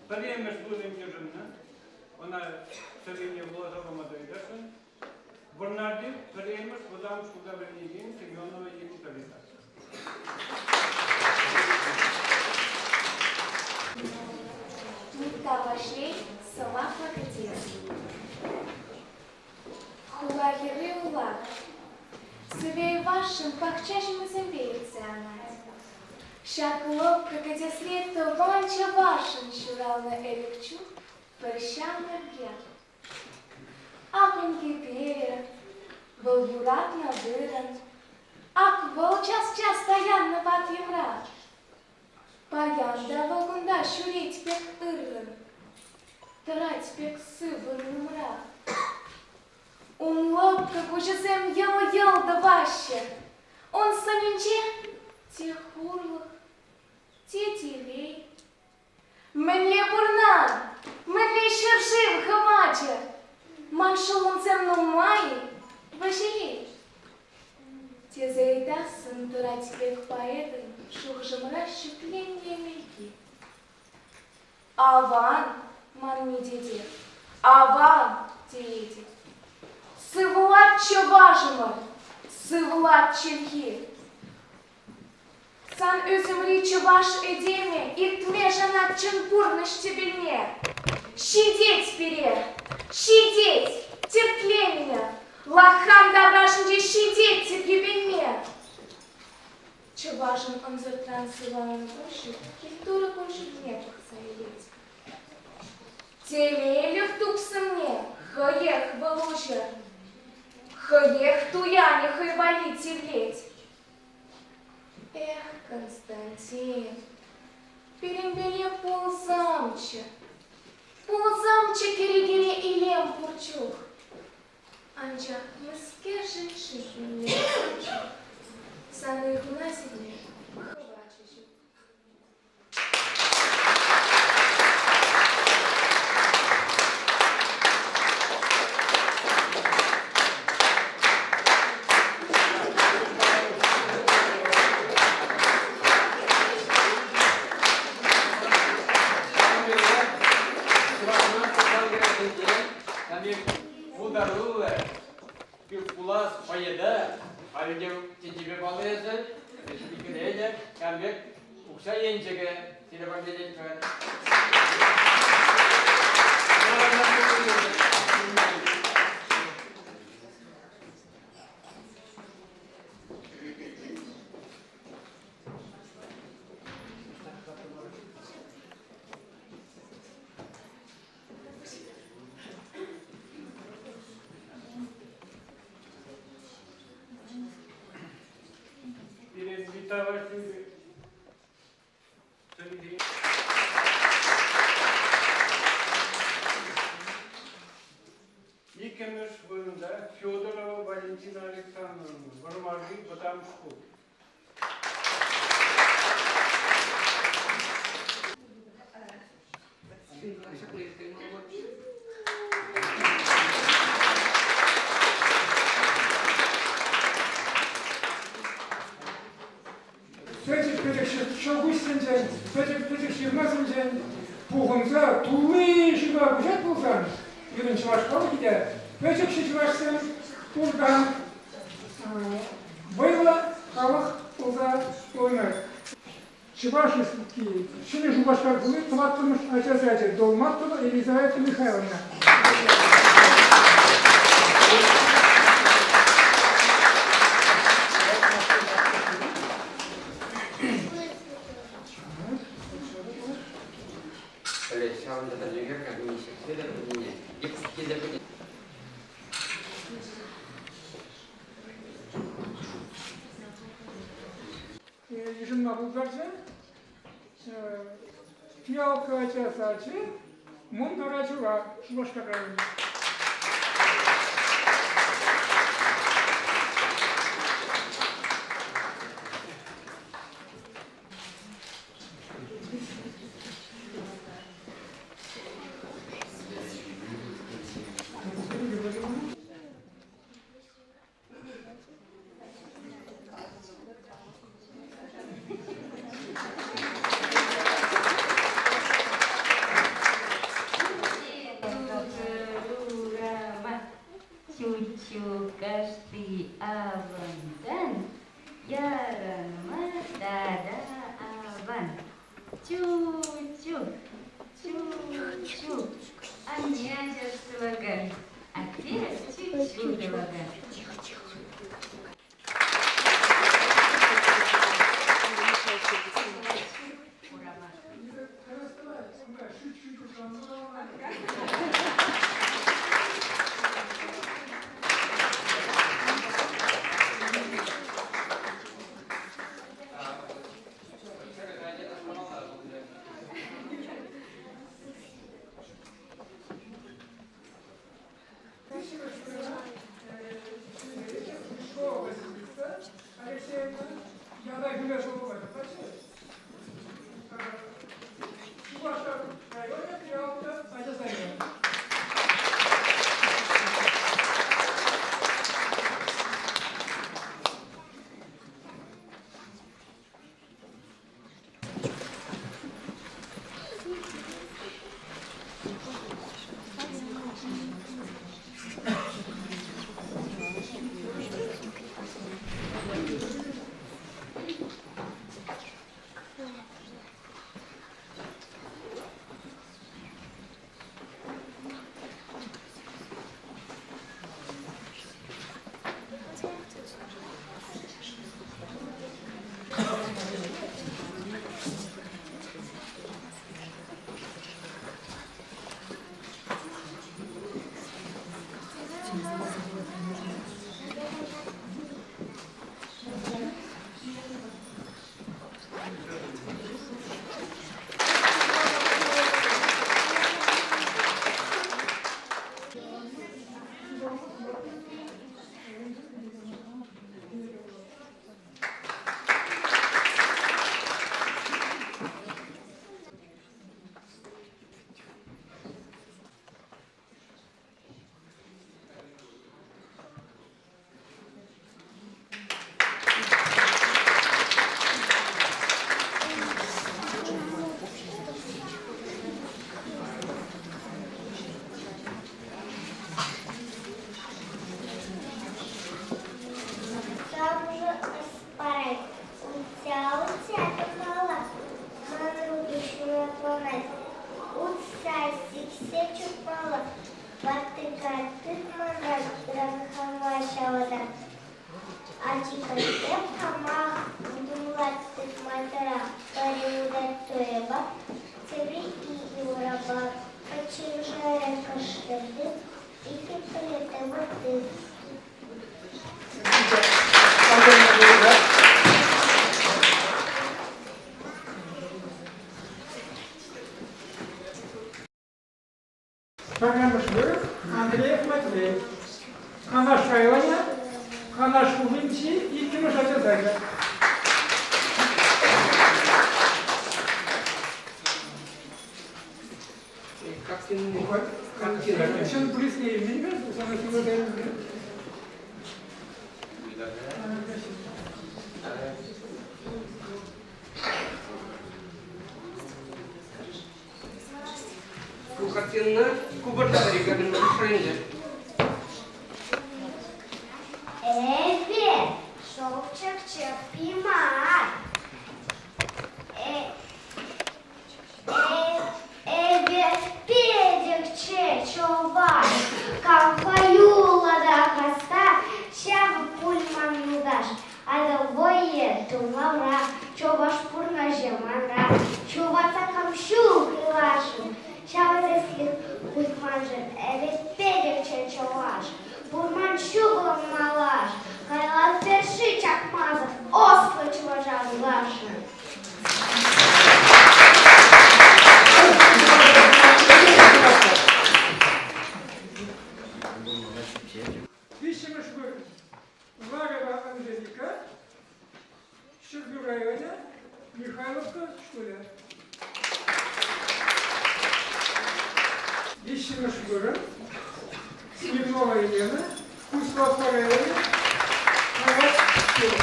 Пӗрремӗш вырӑн йышӑннӑ. Ӑна сӑввине вуласа пама та ыйтасшӑн. Вӑрнарти пӗрремӗш вӑтам шкулта вӗренекен Семенова Елизавета. Митта Ваҫлей сӑмахлӑ кӗтес. Хула хӗрри улах. Сӗве йӑвашшӑн пахча ҫумӗсемпе иртсе анать. Ҫак лӑпкӑ кӗтесре тӑван чӑвашӑн ҫуралнӑ ӗлӗк чух пӗр ҫамрӑк ял. Ак ун кӗперӗ, вӑл юратнӑ вырӑн, ак вӑл час-час таяннӑ ват йӑмра. Паян та вӑл кунта ҫӳрет пек ыррӑн, тӑрать пек сыввӑн умра. Ун лӑпкӑ куҫӗсем йӑл-йӑл тӑваҫҫӗ, ун сӑнӗнче те хурлӑх, те телей. Мӗнле пурнан, мӗнле ҫӗршыв хӑвачӗ? Ман шӑллӑмсем нумай-и, вӗҫелет? Тесе ыйтассӑн тӑрать пек поэтӑн шухӑшӑмра ҫӗкленнӗ ӗмӗлки. Аван, манми тете, аван, теетӗп. Сывлать чӑвашӑмӑр, сывлать чӗлхи. Сан ӳсӗмри чӑваш этемӗ иртме шанать чӑн пурнӑҫ тӗпелне. Ҫитет пире, ҫитет, тертленнӗ, лакхан таврашӗнче ҫитет тиркепенме. Чӑвашӑн ӑнсӑртран сывалнӑ куҫӗ культура кун-ҫулне пӑхса илет. Телейлӗх тупсӑмне хӑех вӑл уҫӑ, хӑех туянӗ хӑй валли тивлет. Эх, Константин, пирӗнпеле пулсамччӗ, пулсамччӗ кӗрекере илем пур чух. Анчах мӗскершӗн-ши хӗнле сан ыйхуна сирме хӑвачӗ ҫук. Пултаруллӑ пулас поэта халӗ те тӗнчипе паллӑ эсӗ, республикӑра ҫавӑн пек Укҫа енчӗкӗ сире парнелетпӗр. Пирӗн Вита Васильевич Иккӗмӗш вырӑнта Федорова Валентина Александровна, Вӑрмарти вӑтам шкул. Пӗчӗк пӗчӗк ҫӑлкуҫсенчен, пӗчӗк пӗчӗк ҫырмасенчен пухӑнса тулли шыва куҫать пулсан, пирӗн чӑваш халӑхӗ те пӗчӗкҫӗ чӑвашсем пуртан вӑйлӑ халӑх пулса пурӑнать. Чӑваш Республики Ҫӗнӗ Шупашкар хули тӑваттӑмӗш ача сачӗ Долматова Елизавета Михайловна. Йышӑнма пултарчӗ. Фиалка ача сачӗ Мӑн Карачура, Шупашкар районӗ. Чу-чу, чу-чу. Анне ачаш тӑвакан, атте чу-чу тӑвакан. Урама. Пӗрремӗш вырӑн Андреев Матвей. Канаш районӗ, Канаш хулинчи иккӗмӗш ача сачӗ. Чӑн призне илмен сана Ку картинӑна Купӑрталри шайӗнче. Эпӗ шӑпчӑк чӗппи мар. Эпӗ пӗчӗкчӗ чӑваш, кам хӑюллӑ та хастар, ҫав пуль ман юлташ. Атӑл вӑйӗ тумламра, чӑваш пурнӑҫӗ манра. Ҫухатса кам ҫул хывасшӑн, ҫав тӗслӗх пуль маншӑн. Эпӗ пӗчӗкчӗ чӑваш, пурман ҫулӑм малаш, каялла пӗр чакмасӑр ӑслӑ чӑваша пуласшӑн. Виҫҫӗмӗш вырӑн Ларева Анжелика, Ҫӗрпӳ районӗ, Михайловка шкулӗ. Виҫҫӗмӗш вырӑн Смирнова Елена, Куславкка районӗ, Карас шкулӗ.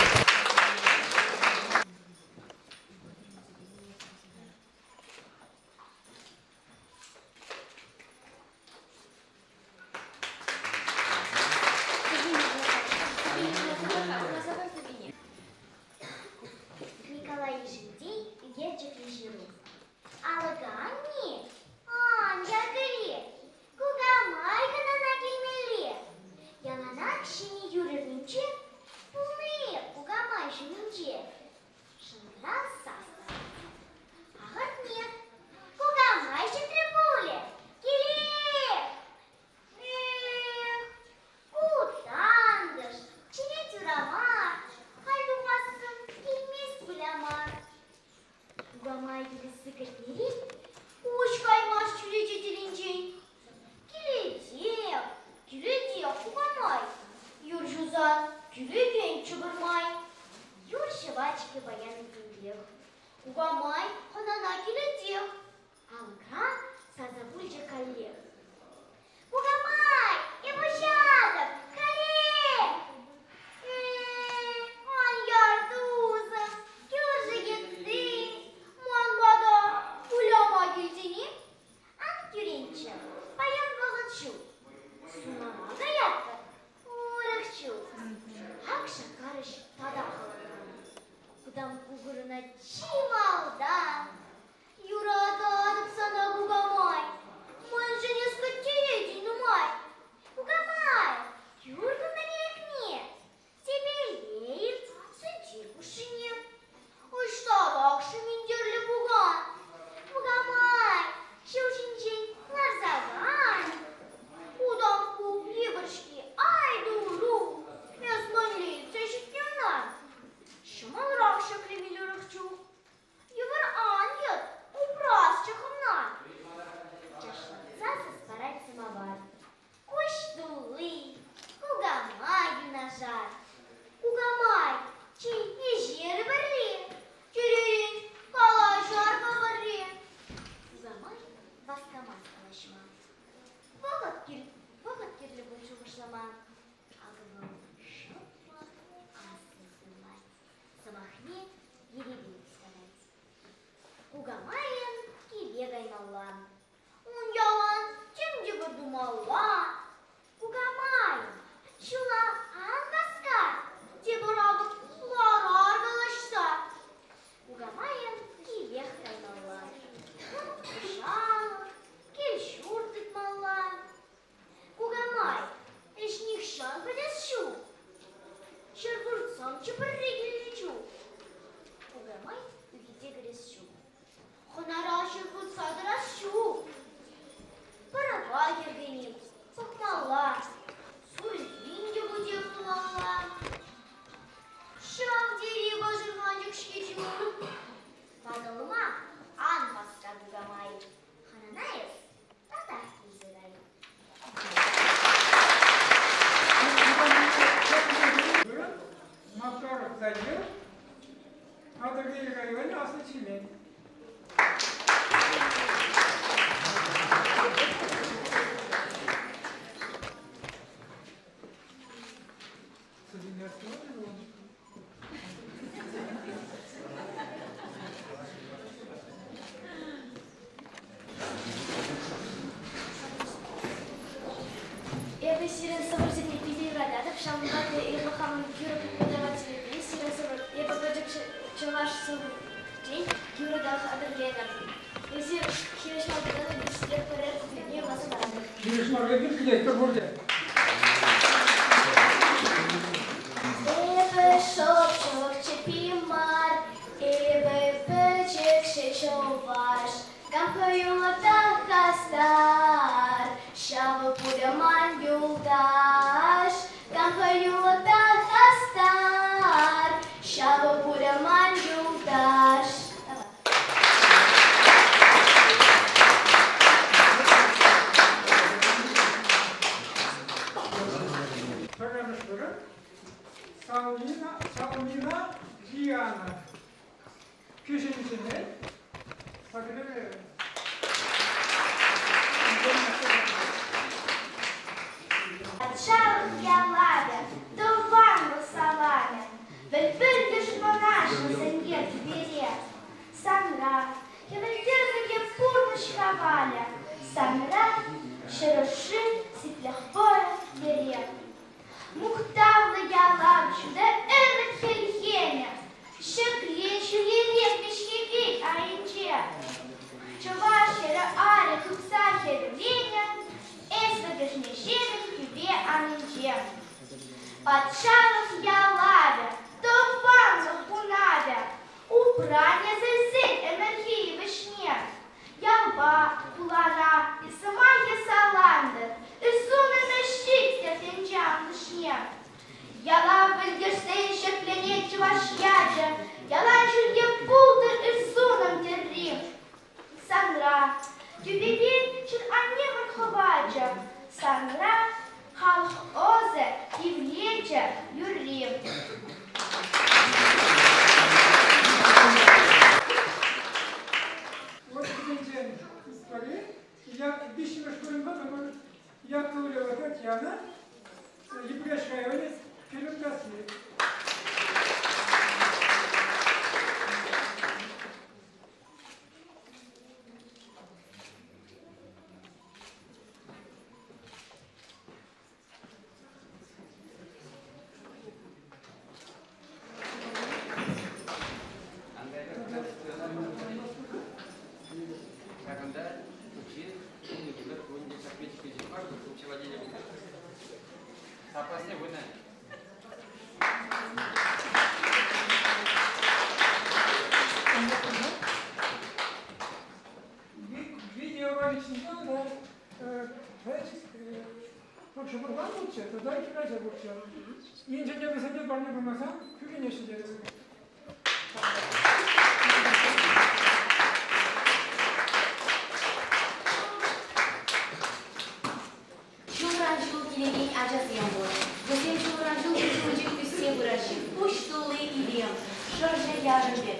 Николай Ишентей ӳкерчӗклӗ ҫыру. Алӑка сирӗн сӑвӑрсене питӗ юрататӑп, ҫавӑнпа та эпӗ хамӑн юрӑ преподавателӗпе сирӗн сӑвӑр эпӗ пӗчӗк чӑваш сӑввинчен юрӑ та хатӗрленӗ. Эсир хирӗҫ мар пулсан эпир сире пӗрер куплетне юрласа паратӑп. Хирӗҫ мар эпир килетпӗр пурте. Эпӗ шӑпчӑк чӗппи мар, эпӗ пӗчӗкҫӗ чӑваш. Кам хӑюллӑ та хастар, ҫавӑ пулӗ ман юлташ. Кам хӑюллӑ та хастар, ҫавӑ пулӗ ман юлташ. Пӗрремӗш вырӑн Салмина, Салмина Диана. Кӗҫӗн Чемел, Патӑрьел. Патшалӑх ялавӗ, тӑванлӑх саламӗ, Вӗл-вӗл тӑшманаҫҫӗ сенкер тӳпере. Санра хӗвелтӗрӗке пурнӑҫ хавалӗ, Санра ҫӗр ӑшши, сиплӗх вӑрӑ йӗре. Мухтавлӑ ялав ҫутӑ ӗмӗт хӗлхемӗ, Ҫӗкле ҫӳлерех вӗҫхевел айӗнче. Чӑваш хӗрӗ арӗ тухса хӗрӳленӗ, Эс вӗкӗшнӗҫемӗн тӳпе анинче. Патшалӑх ялавӗ, тӑванлӑх хунавӗ, Упра несӗлсен ӗмӗрхи вӗҫне. Ялпа, хулара сӑмахӗ салантӑр, Ӗсунӑн ӗҫ ҫиттӗр тӗнче анлӑшне. Ялав пӗлтерсен ҫӗкленет чӑваш ячӗ, Ялан ҫӳлте пултӑр ӗсунӑн тӗрри. Санра тӳпепе чун аннемӗр хӑвачӗ, Санра халӑх ӑсӗ, тивлечӗ, юрри. Вот вӗсенчен пӗри, виҫҫӗмӗш вырӑнпа тӑмӑр Яковлева Татьяна, Йӗпреҫ районӗ, Кӗлӗмкасси. Ҫакӑнта укҫи Запасне хунӑ. Видеороликсенче тата шӑпӑрлан пулчӗ, тата хӗрача пулчӗ. Енчен те вӗсене парне памасан кӳренеҫҫӗ те. Ҫулран ҫул килекен ачасем пур. Вӗсем ҫулран ҫул пӗчӗк ӳссе пыраҫҫӗ. Куҫ тулли илем, шӑрҫа ярӑмӗ.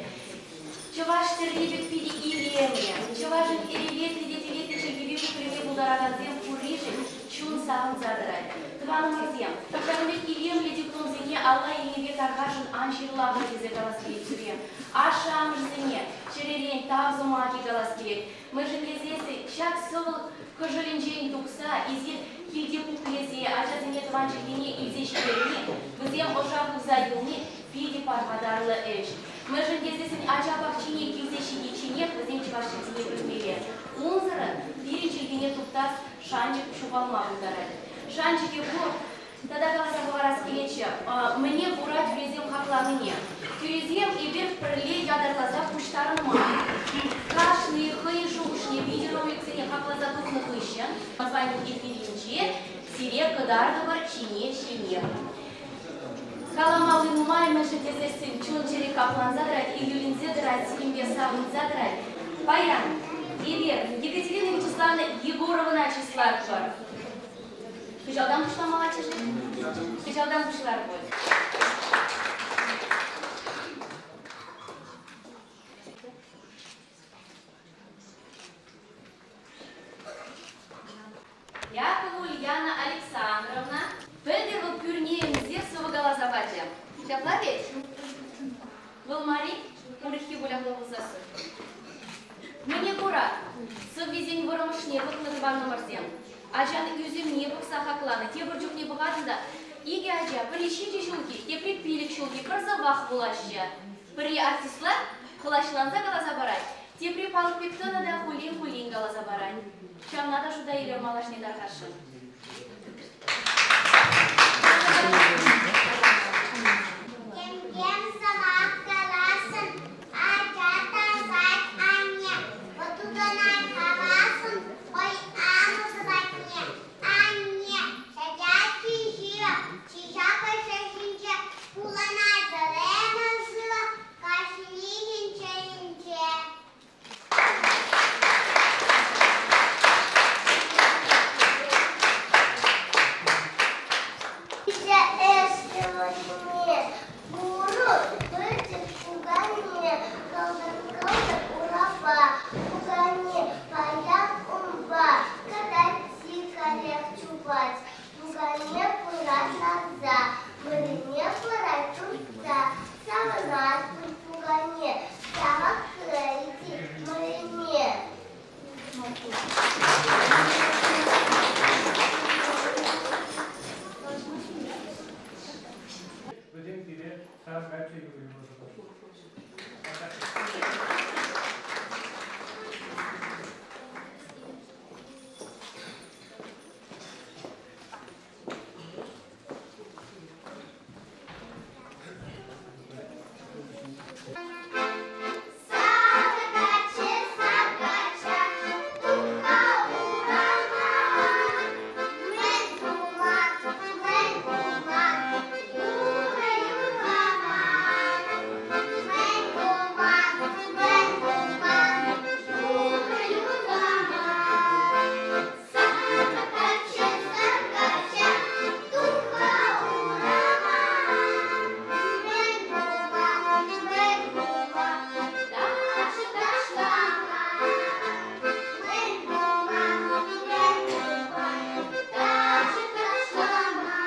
Чӑваш тӗрри пек питӗ илемлӗ. Чӑвашӑн эреветлӗ те теветлӗ чӗлхипе пуплеме пултаракансем пурришӗн чун савӑнса тӑрать. Тӑванӑмӑрсем, ҫакӑн пек илемлӗ дипломсене алла илнипе тархасшӑн ан ҫырлахӑр тесе калас килет сире. Ашшӗ-амӑшӗсене чӗререн тав сӑмахӗ калас килет. Мӗншӗн тесессӗн ҫак сӑвӑ кӑшӑлӗнчен тухса эсир килте пуплесе ачасене тӑван чӗлхене илсе ҫитерни, вӗсем ӑша хывса юлни питӗ пархатарлӑ ӗҫ. Мӗншӗн тесессӗн ача пахчине килсе ҫитичченех вӗсен чӑваш чӗлхине пӗлмелле. Унсӑрӑн пирӗн чӗлхене туптас шанчӑк ҫухалма пултарать. Шанчӑкӗ пур Тата каласа хӑварас килетчӗ, мӗне кура тӳресем хакланине. Тӳресем эпир пӗрле ятарласа пуҫтарӑнман. Кашни хӑйӗн шухӑшне видеороликсене хакласа тухнӑ хыҫҫӑн названи эфирӗнче сире кӑтартӑпӑр ҫине-ҫинех. Каламалли нумай, мӗншӗн тесессӗн чун-чӗре капланса тӑрать, илӳленсе тӑрать, сирӗнпе савӑнса тӑрать. Паян эпир Екатерина Вячеславовна Егоровӑна чыслатпӑр. Хыҫалтан пуҫламаллаччӗ-ши? Хыҫалтан пуҫлар пуль. Якова Ульяна Александровна пӗлтӗр вӑл пӳрне ӗмсе сӑвӑ каласа пачӗ. Ҫапла вӗт? Вӑл мар-и? Урӑххи пуль пулсассӑн. Мӗне кура сӑввисен вӑрӑмӑшне пӑхнӑ тӑванӑмӑрсем. Ачан ӳсӗмне пӑхса хакланӑ. Тепӗр чухне пӑхатӑн та, икӗ ача, пӗри ҫичӗ ҫулхи, тепри пилӗк ҫулхи пӗр сӑввах вулаҫҫӗ. Пӗри артистла хӑлаҫланса каласа парать, тепри палӑк пек тӑнӑ та хуллен-хуллен каласа парать. Ҫавна та шута илер малашне тархасшӑн. Тем-тем сӑмах каласшӑн, ача тӑсать анне. Вӑт тытӑнать хавассӑн хӑй амӑшӗ патне. Анне, садять ҫырӑ, чи ҫапӑҫӑ ҫинче пулӑнать вӗренӗ сывӑ кашнийӗн чӗринче. Пӗчӗк пукане, кӑлтӑр-кӑлтӑр урапа, пукане паян унпа катаччи каллех чупать. Пукане пырать ларса, вырӑнне пырать туртса. Савӑнать пуль пукане, ҫавах кӗрет вырӑнне. Вӗсем пире сар каччӑ юрри Саркачча, тух-ха урама. Мӗн тума, мӗн тума, юрӑ юрлама. Мӗн тума, мӗн тума, юрӑ юрлама. Саркачча, саркачча, тух-ха урама. Мӗн тума, мӗн тума, ташӑ ташлама. Мӗн тума, мӗн тума, ташӑ ташлама.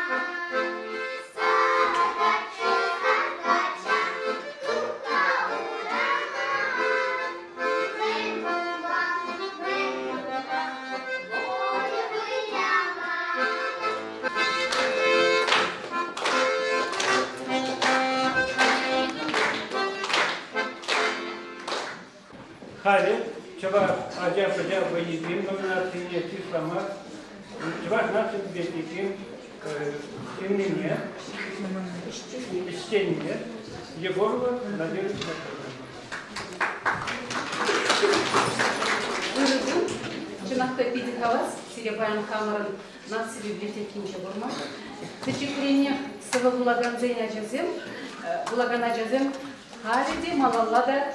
Саркачча, саркачча, тух-ха урама. Мӗн тума, мӗн тума, вӑйӑ выляма. Халӗ чӑваш ача-пӑча вӑййисен номинацине чыслама Чӑваш наци библиотекин ҫыннине, ӗҫченне Егорова Надежда Ырӑ кун. Чӑнах та питӗ хавас сире паян хамӑрӑн наци библиотекинче курма. Пӗчӗкренех сӑвӑ вулакансен ачасем, вулакан ачасем халӗ те малалла та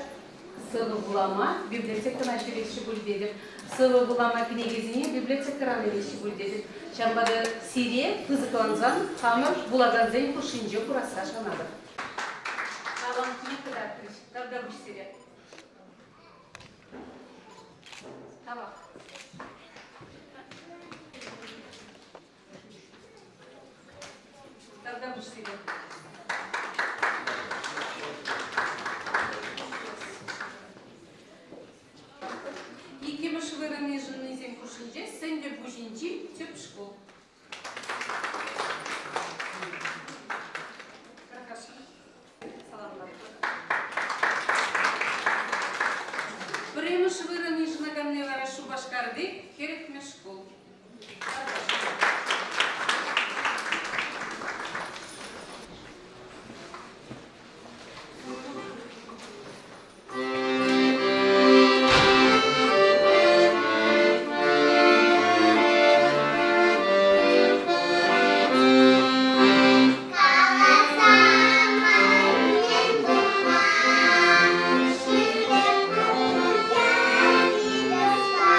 сӑвӑ вулама библиотекӑна ҫӳреҫҫӗ пуль тетӗп. Сӑвӑ вулама кӗнекесене библиотекӑран илеҫҫӗ пуль тетӗп. Ҫавӑнпа та сире пысӑклансан хамӑр вулакансен хушшинче курасса шанатӑп. Талантне кӑтартрӗҫ. Тавтапуҫ сире. Тавах. Тавтапуҫ сире. Иккӗмӗш вырӑн йышӑннисен хушшинче Сӗнтӗрпуҫӗнчи тӗп шкул. Пӗрремӗш вырӑн йышӑнаканни вара Шупашкарти хӗрӗхмӗш шкул. Каласа ман мӗн тума, ҫӳле пуян килес-ха.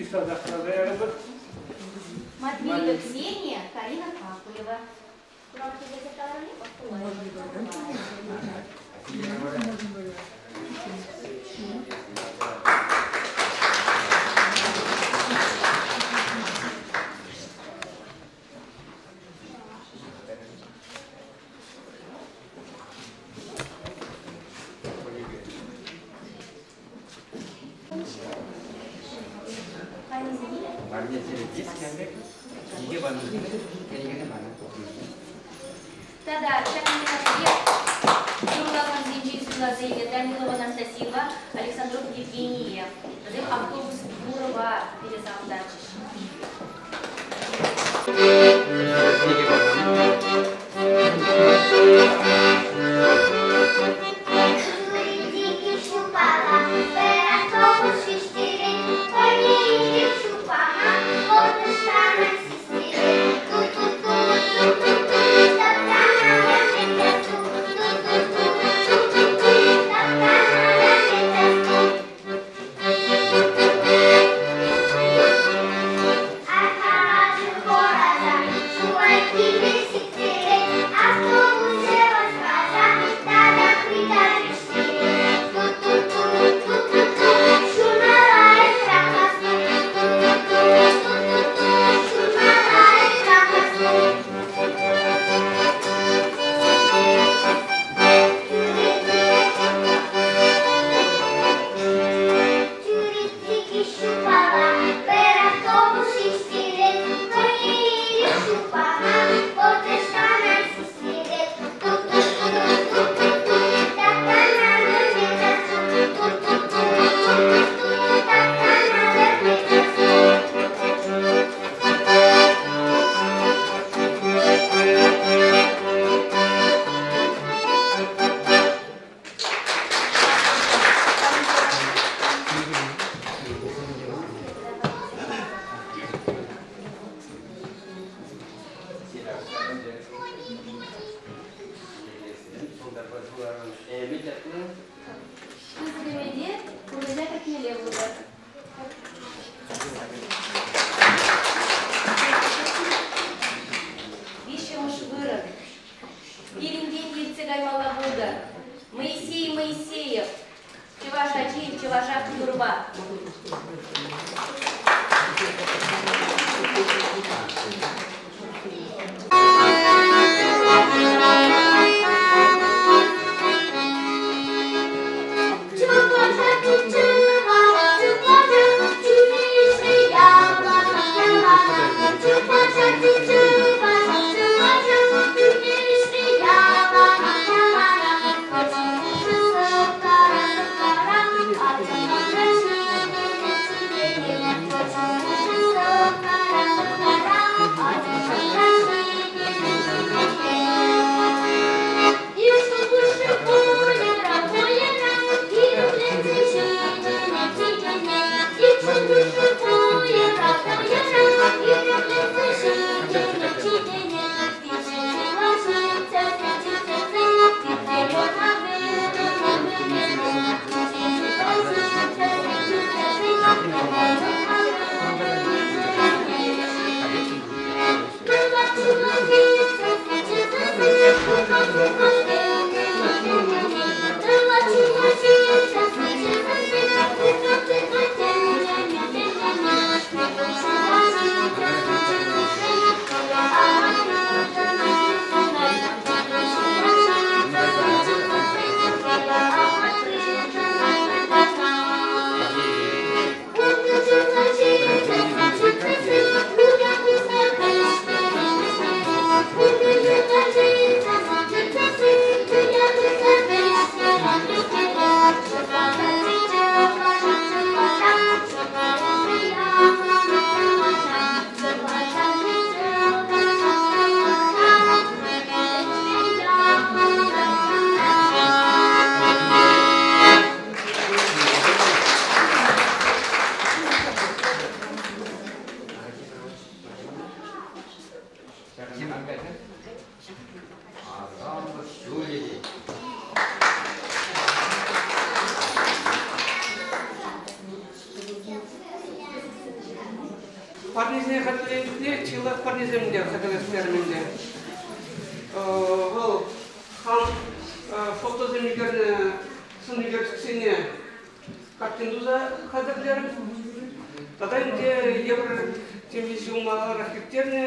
Чысласах каласа ярӑпӑр. Матвеева Ксения, Карина Капулева. Тата ҫак номинацире юрлакансенчен суйласа илнӗ Данилова Анастасийӑпа Александров Евгение. Вӗсем автобус юрӑпа пире савӑнтарчӗҫ. Парнесене хатӗрленӗ чухне чи лайӑх парнесем те хатӗрлес терӗм ӗнтӗ. Вӑл хам фотосем ӳкернӗ сӑн ӳкерчӗксене картин туса хатӗрлерӗм. Тата ӗнтӗ евӗр темиҫе ҫул маларах ирттернӗ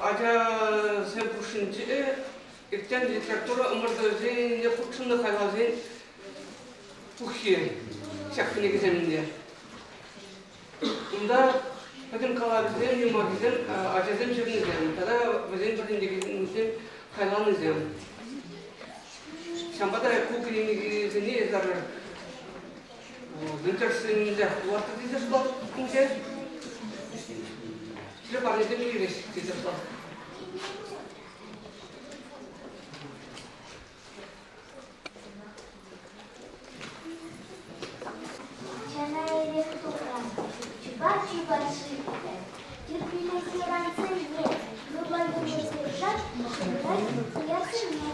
Ачасем хушшинче иртен литература ӑмӑртӑвӗсене хутшӑннӑ хайлавсен пуххи ҫак кӗнекесем ӗнтӗ. Унта пӗтӗм калавӗсем, юмахӗсем ачасем ҫырнисем тата вӗсен вӗрентекенсем хайланисем. Ҫавӑнпа та ку кӗнекесене эсир интересленсе вулатӑр тесе шутлатӑп ӗнтӗ. Сире парнесем килӗҫ тесе шутлатӑп. Чана эрех тухран, чупа-чупа шыв Тӳркӳллӗ хӗрарӑмсене, юрла-юрла шырать, хӑяссине.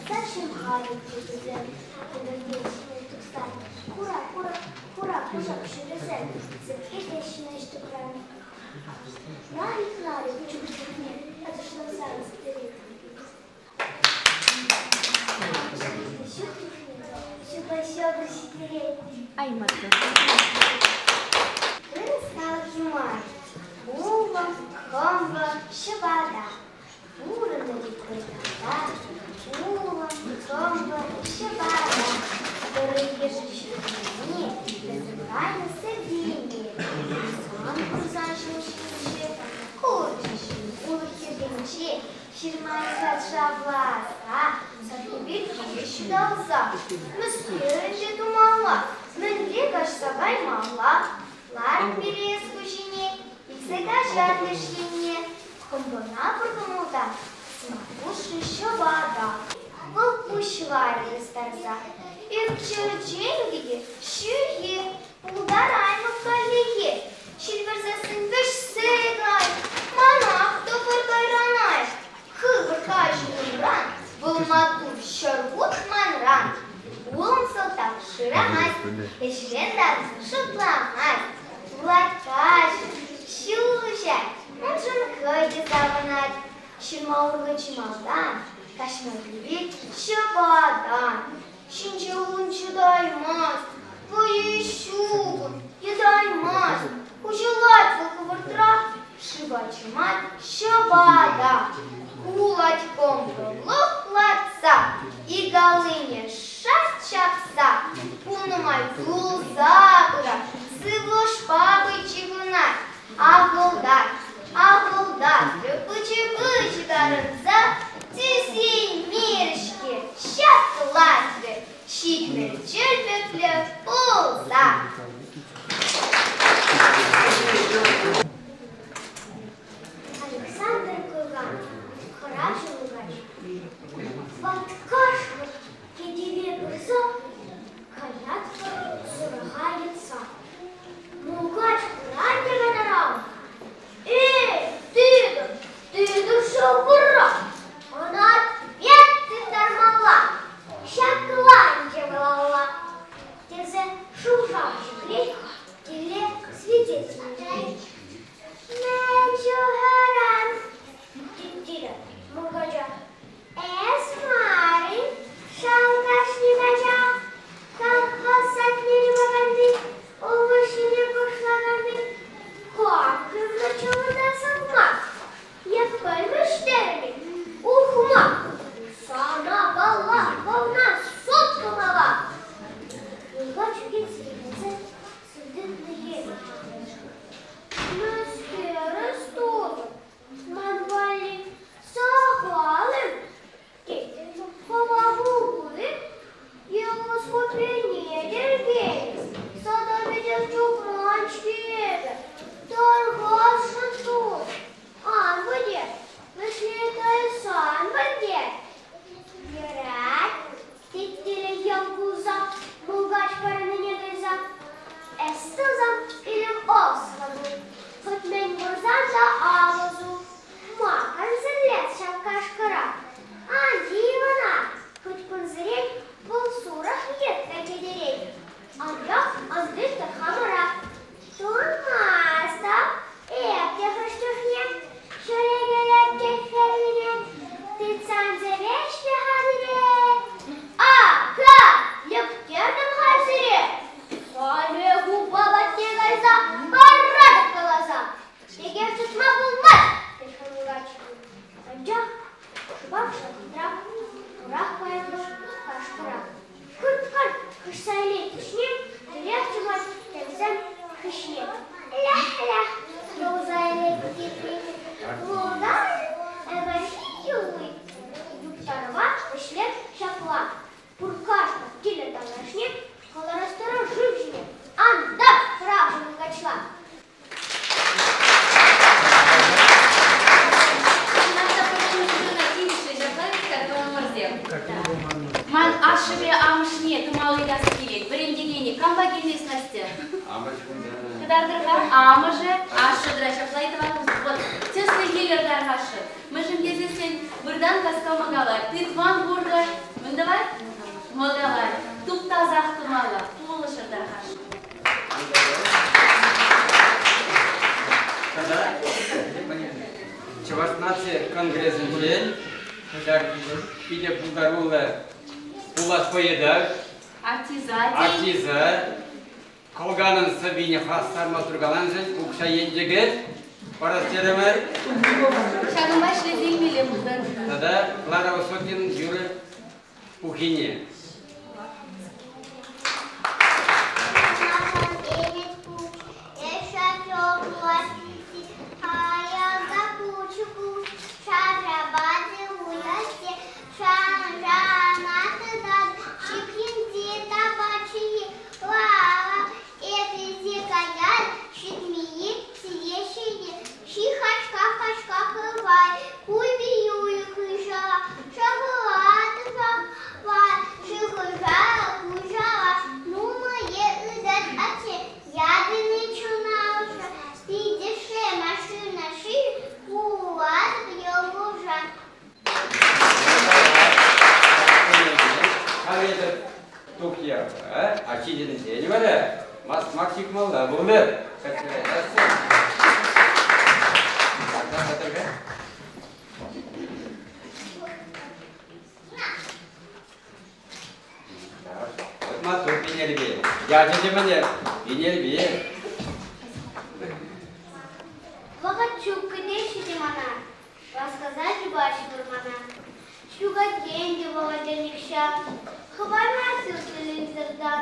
Совсем халӗ тетесем, тухса хура хура хура кушак ҫӳресем сӗткеҫҫӗ ӗҫ-тӑкран. Ларик-ларик чух чухне ачашласа ӳстерет. Ҫук чухне ҫупа ҫӑкӑр ҫитерет. Ай, маттур. Вырӑс халӑх юмахӗ. Улӑм, хӑмпӑ, ҫӑпата. Пурӑннӑ тет вӑрманта, улӑм, кӑмпӑ, ҫӑпата. Тӑрӑ ешӗл ҫырмине вӗсем кайнӑ сӗртене. Сан курсан ҫул ҫинче, курчӗҫ улӑх хӗрринче ҫырма юхать шавласа, саркипе киле ҫуталса. Мӗскер ӗнтӗ тумалла, мӗнле каҫса каймалла? Лар пире эс хуҫине, илсе каҫар леш енне. Хӑмпӑна пур кӑмӑлтан сӑмах хушрӗ ҫӑпата. Вӑл пуҫларӗ хӑстарса. Ӳпчӗрченкӗ те ҫӳхе, пултараймӑп хальлӗхе. Ҫил вӗрсессӗн вӗҫсе кай, манах тӑвӑр кайранай. Хывӑр каҫӑ унран, вӑл маттур ҫӗрхут манран. Улӑм сӑлтав шырамасть, ӗҫрен тарса шутламасть. Вулать-каҫӑ, ҫулҫӑ, уншӑн хӑй те савӑнать. Ҫырма урлӑ чи малтан, каҫма тивет ҫӑпатан. Ҫинҫе ун чӑтаймасть, вӑйӗ ҫук ун, йӑтаймасть. Уҫӑлать вӑл хӑвӑртрах, шыва чӑмать ҫӑпата. Кулать кӑмпӑлӑх лартса, ик аллине шарт ҫапса, пулнӑ май тулса пырать, сывлӑшпа вӑй ҫыхӑнать. Ахӑлтать, ахӑлтатрӗ пычӗ-пычӗ карӑнса, тӳсеймерӗ-ҫке, ҫаклатрӗ 70 чӗлпӗклӗ пулса. Александр Курган, хӑравҫӑ мулкач. Ваткашлӑх кӗтӗве пырса каятпӑр сурӑха йӑтса. Мулкач курать те катаран. Эй, тытӑр, тытӑр шӑпӑра! Ӑна ответ тыттармалла, ҫакланчӗ малалла, тесе шӑв-шав ҫӗклет, киле свидетель Мӗн ҫухӑран? тет мулкача. Эс мар-и, шалкашни кача, колхоз садне чупаканни, улмуҫҫине пуҫлаканни, кам кирлӗ чӑмӑрта сӑнмак? Е пӗлмӗш терӗн-и, ухмах? Сана паллах, вӑлна суд тумалла. Мулкач ӳкет сирпӗнсе сывтӑннӑ евӗр. Мӗскер эс турӑн? Ман валли сахал-им? Тет. Хӑва пулпур-им? Кампа килнӗ Настя? Амӑшӗ кунта. Кӑтартӑр-ха. Амӑшӗ, ашшӗ тӑра ҫапла тӑван вот тӗслӗх илӗр тархасшӑн. Мӗншӗн тесессӗн выртан каска мӑкалать. Тытман пуртӑ мӗн тӑвать? Мӑкалать. Туптасах тӑмалла. Пулӑшӑр тархасшӑн. Тата Чӑваш наци конгресӗнчен ҫак питӗ пултаруллӑ пулас поэта Артиза. Артиза Кӑлканӑн сӑввине хастар маттур каланшӑн укҫа енчӗкӗ парас терӗмӗр. Ҫакӑнпа ӗҫлесе илмелле пултӑр. Тата Клара Высокин юрӑ пуххине. Халӗ тухья, ачи тенӗ вара масмак ҫыхмалла пулӗ. Маттур Пинерпи. Ячӗ те мӗне? Пинерпи. Вӑхӑт ҫук кӗтеҫҫӗ те мана, Васкаса чупаҫҫӗ вӑрмана. Ҫука-тенкӗ вӑхӑчӗ нихҫан Хӑпармасть ылтӑн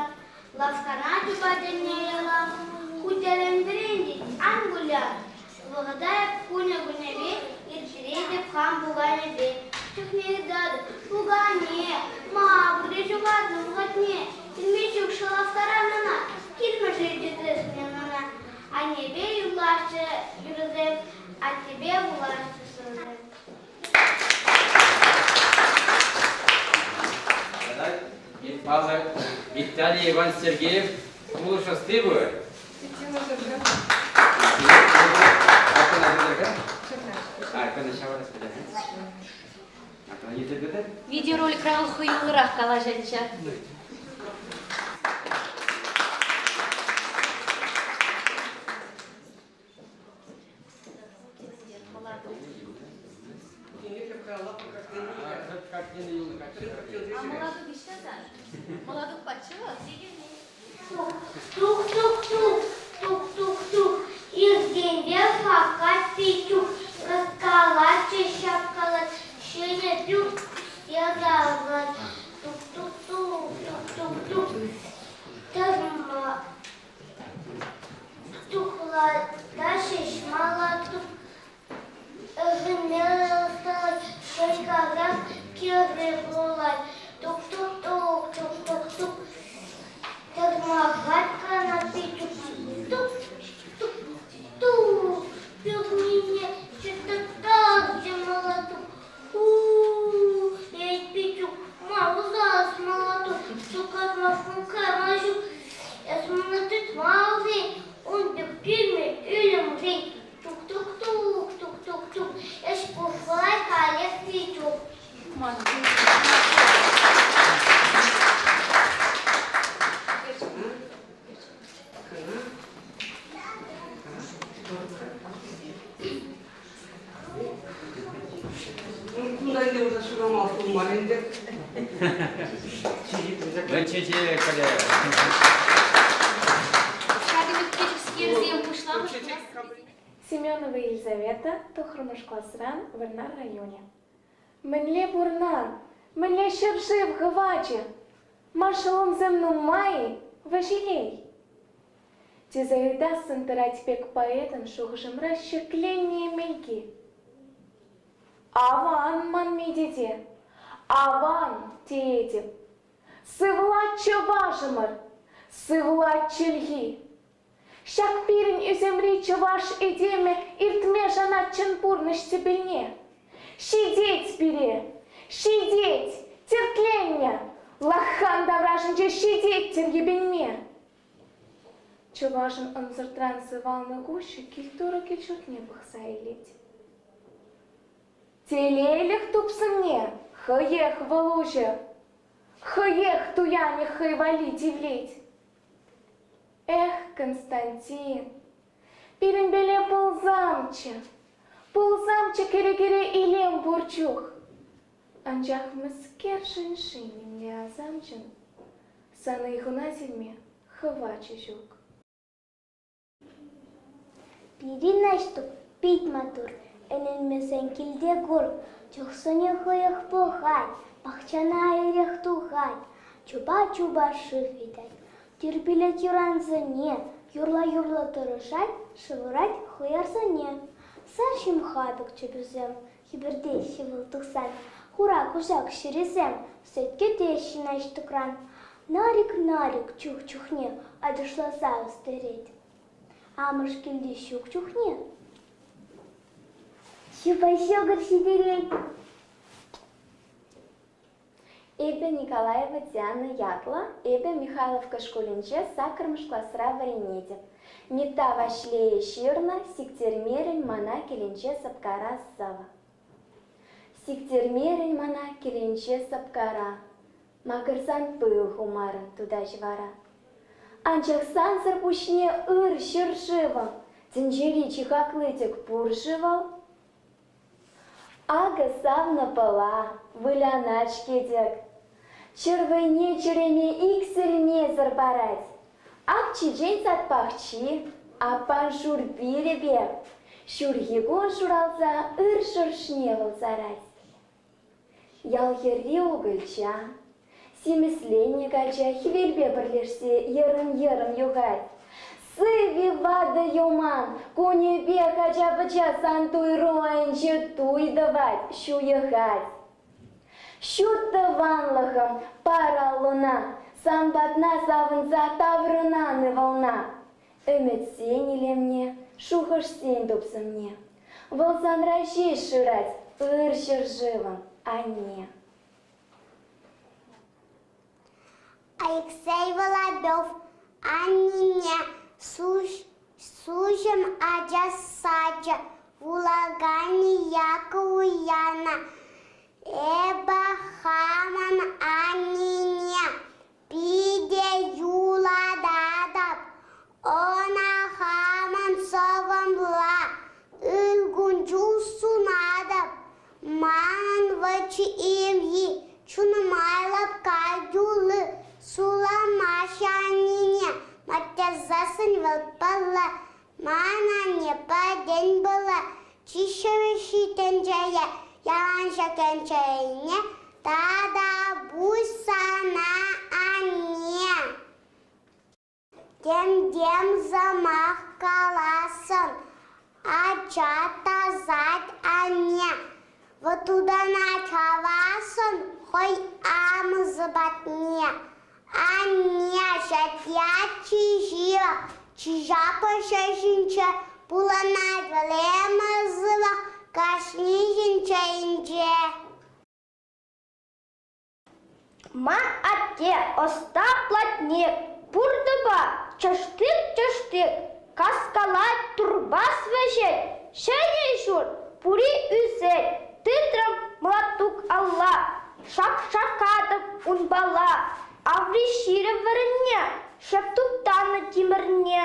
Лавккана чупать ӗне ялан. Хӳтӗлентӗрен тет, ан кулян. Вӑхӑта эп кунӗ-кунӗпе ирттеретӗп хам пуканепе. Чухне ыйтатӑп, пукане, ма пурте ҫухатнӑ вӑхӑтне? Илме ҫук шӑлавккара мана, килмӗ-ши тӗтресне мана? Аннепе юрлаҫҫӗ юрӑсем, аттепе вулаҫҫӗ сӑвӑсем. Паллӑ Виталий Иван Сергеев пулӑш ӑсти пуль. Видеороликра вӑл хӑюллӑрах калаҫатчӗ. А молодух ӑҫта та? Молодух патчӗ вӑл? Тух-тух-тух, тух-тух-тух, иртенпе хакать Петюк, кӑскалатчӗ ҫапкалать, ҫӗнӗ пӳрт ятарлать. Тух-тух-тух, тух-тух-тух, тӑрма тухлата ҫеҫ мала тух, ӗшенме ҫӗр кирлӗ пулать. Тук-тук-тук, тук-тук-тук, тӑрмахать кӑна Петюк. Тук-тук-тук, пӳрнине ҫыртаттарчӗ мӑлатук. У-у-у, эй, Петюк, ма усас мӑлатук, ҫухатмашкӑн кайма ҫук. Эс мана тытман-ши, ун пек пӳлме ӳлӗмрен. Тук-тук-тук, тук-тук-тук, ӗҫ пуҫлать каллех Петюк. Кунта ӗнтӗ уже ҫурамалӑх пулмарӗ ӗнтӗ. Чечек кале. Ҫакӑ пек пӗчӗкскерсем пуҫламӑш Семенова Елизавета, тӑххӑрмӗш класран, Вӑрнар районӗ. Мӗнле пурӑнан, мӗнле ҫӗршыв хӑвачӗ? Маршалӑмсем нумай-и, Ваҫилей? Тесе ыйтассӑн тӑрать пек поэтӑн шухӑшӑмра ҫӗкленнӗ эмелки. Аван манми тете, аван теетӗп. Сывлать чӑвашӑмӑр, сывлать чӗлхи. Ҫак пирӗн ӳсӗмри чӑваш этемӗ иртме шанать чӑн пурнӑҫ тӗпелне. Ҫитет пире, ҫитет, тертленнӗ, лаххан таврашӗнче ҫитет тӗр йӗпенме. Чӑвашӑн ӑнсӑртран сывалнӑ куҫӗ культура кил-ҫуртне пӑхса илет. Телейлӗх тупсӑмне хӑех вӑл уҫӑ, хӑех туянӗ хӑй валли тивлет. Эх, Константин, пирӗнпеле пулсамччӗ, пулсамччӗ кӗрекере илем пур чух. Анчах мӗскершӗн-ши нимле асамҫӑн сан ыйхуна сирме хӑвачӗ ҫук. Пирӗн Наҫтук пит маттур, ӗненмесен килте кур. Чӑхсене хӑех пӑхать, пахчана ирех тухать, чупа-чупа шыв ыйтать. Тирпейлет йӑрансене, юрла-юрла тӑрӑшать, шӑвӑрать хӑярсене. Сар ҫӑмха пек чӗпӗсем хӗпӗртеҫҫӗ вӑл тухсан. Хура кушак ҫӗрӗсем сӗт кӗтеҫҫӗ Наҫтукран. Нарик-нарик чух чухне ачашласа ӳстерет. Амӑш килте ҫук чухне ҫупа ҫӑкӑр ҫитерет. Эпӗ Николаева Диана ятлӑ, эпӗ Михайловка шкулӗнче саккӑрмӗш класра вӗренетӗп. Митта Ваҫлейӗ ҫырнӑ «Сиктермерӗн мана кӗленче сӑпкара» сӑвӑ. Сиктермерӗн мана кӗленче сӑпкара, Макӑрсан пыл хумарӑн тутаҫ вара. Анчах сансӑр пуҫне ыр ҫӗршывӑм, Тӗнчери чи хакли тӗк пур-ши вӑл? Акӑ савнӑ Пӑла вылянать-ҫке тӗк. Чӗр вӑйне чӗрене иксӗлмесӗр парать. Ак чечен сад пахчи, аппан шур пирӗ пек, ҫурхи кун шуралса ыр шӑршне вӑл сарать. Ял хӗрри укӑлча, симӗсленнӗ кача хӗвелпе пӗрлешсе йӑрӑм-йӑрӑм юхать. Сывви ватӑ юман, кунӗпех ача-пӑча сан туйру айӗнче туй тӑвать, ҫуйӑхать. Ҫут тӑванлӑхӑм, пар аллуна, сан патна савӑнса таврӑнан ывӑлна. Ӗмӗтсен илемне, шухӑшсен тупсӑмне. Вӑл санра ҫеҫ шырать ыр ҫӗршывӑм, анне. Алексей Воробьев аннене Суҫӑм ача сачӗ вулаканӗ Яков Ульяна Эпӗ хамӑн аннене питӗ юрататӑп. Ӑна хамӑн сӑвӑмла ыр кун-ҫул сунатӑп. Манӑн вӑчӑ имйи чунӑма лӑпкать-улы, суламаҫҫӗ аннене, маттасассӑн вӑл паллӑ. Ман анне пӗтен пулӑ, чи ҫӗвӗҫҫи тӗнчере, ялан ҫак тӗнчене тата пуҫ сана, анне. Тем-тем сӑмах каласӑн, ача тасать анне. Вӑтутана чавасӑн хӑй амӑшӗ патне. Анне ҫатья чи ҫывӑх, чи чаплӑ ҫинче пурӑнать вӗлемӗ сывӑх кашни ҫинче. Ман атте ӑста платник, пуртӑпа чӑштик-чӑштик каскалать, турпас вӗҫет. Ҫӗнӗ ҫурт пури ӳсет, тытрӑм мӑлатук алла, шак-шаккатӑп унпала. Аври ҫирӗп вырӑнне шеп туптанӑ тимӗрне.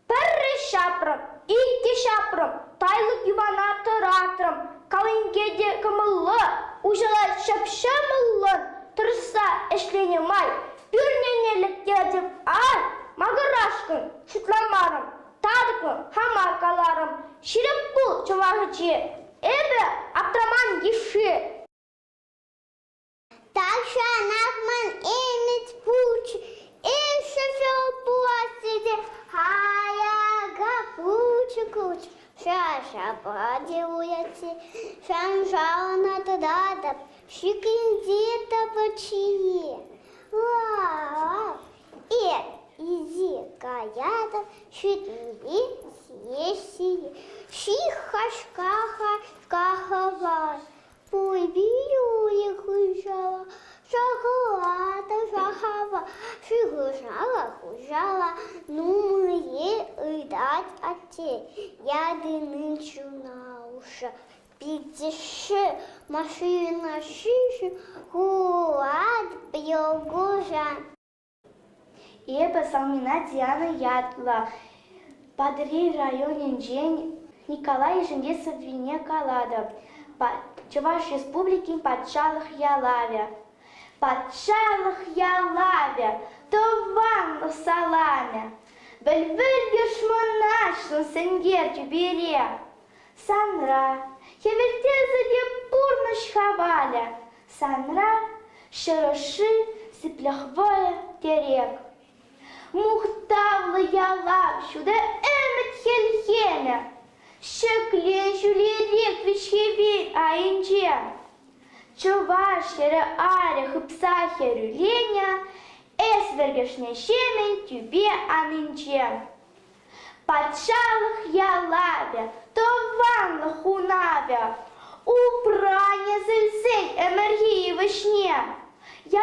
Пӗрре ҫапрӑм, иккӗ ҫапрӑм, тайлӑк юпана тӑратрӑм. Калинке те кӑмӑллӑ, уҫӑлать ҫӑп-ҫӑмӑллӑн тӑрӑшса ӗҫленӗ май пӳрнене лектерчӗ. Ай, макӑрашкӑн шутламарӑм, татӑклӑн хама каларӑм. Ҫирӗп пул, чӑваш ачи, эпӗ аптраман йышши. Тахҫанах ман ӗмӗт пулчӗ, ӗҫӗ пулас тесе хаяка пулчӗ кулчӗ. Шашапа те уятси, шаншална тытатӑп, шикленсе тӑпӑччие. Ла-ла, эп изи каятӑп, шӳтле сие-сие. Ши-хашка-хашка-хӑвар, Пуй-пиюли хыҫала, шахала та шахава, шихӑшала хуҫала, нумай. Калать атте, яды нынче на уши. Питӗшшӗ машина шишӗ хулать йӑлкуша. Эпӗ Салмина Диана ятлӑ. Патӑрьел районӗнчен Николай Ишентей сӑввине калатӑп. Чӑваш Республикин патшалӑх ялавӗ. Патшалӑх ялавӗ, тӑванлӑх саламӗ. Вӗл-вӗл мӑнаҫлӑн сенкер тӳпере. Санра хӗвелтесӗ те пурнӑҫ хавалӗ. Санра ҫӗр ӑшши, сиплӗх вӑйӗ, тӗрек. Мухтавлӑ ялав ҫутӑ ӗмӗт хӗлхемӗ. Ҫӗклен ҫӳлерех вӗҫхӗвел айӗнче. Чӑваш хӗрӗ арӗ хыпса хӗрӳленӗ, эс вӗркӗшнӗ ҫемӗн тӳпе анинче. Патшалӑх ялавӗ, тӑванлӑх хунавӗ, упра несӗлсен ӗмӗрхи йывӑҫне.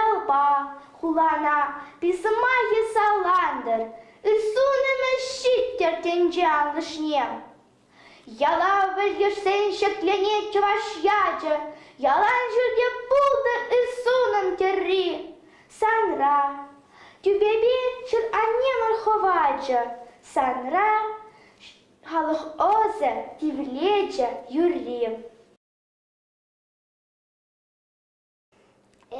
Ялпа хулана писмахӗ салантӑр, ырсунӑмӗ ҫиттӗр тӗнче анлӑшне. Ялав вӗлкӗшсен ҫӗкленет чӑваш ячӗ, ялан ҫӳлте пултӑр ырсунӑн тӗрри. Санра, тӳпепе ҫӗр-аннемӗр хӑвачӗ, санра халӑх ӑсӗ, тивлечӗ, юрри.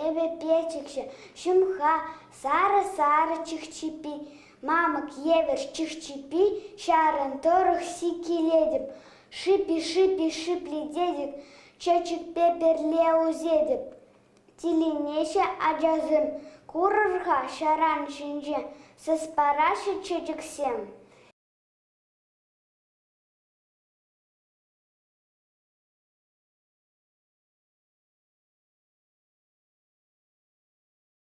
Эпӗ печӗкҫӗ, ҫӑмха, сарӑ-сарӑ чӑх-чӗппи, мамӑк евӗр чӑх-чӗппи ҫаран тӑрӑх сиккелетӗп, шипи-шипи шиплететӗп, чечекпе пӗрле ӳсетӗп. Тӗлӗнеҫҫӗ ачасем, курӑр-ха ҫаран ҫинче сас параҫҫӗ чечексем.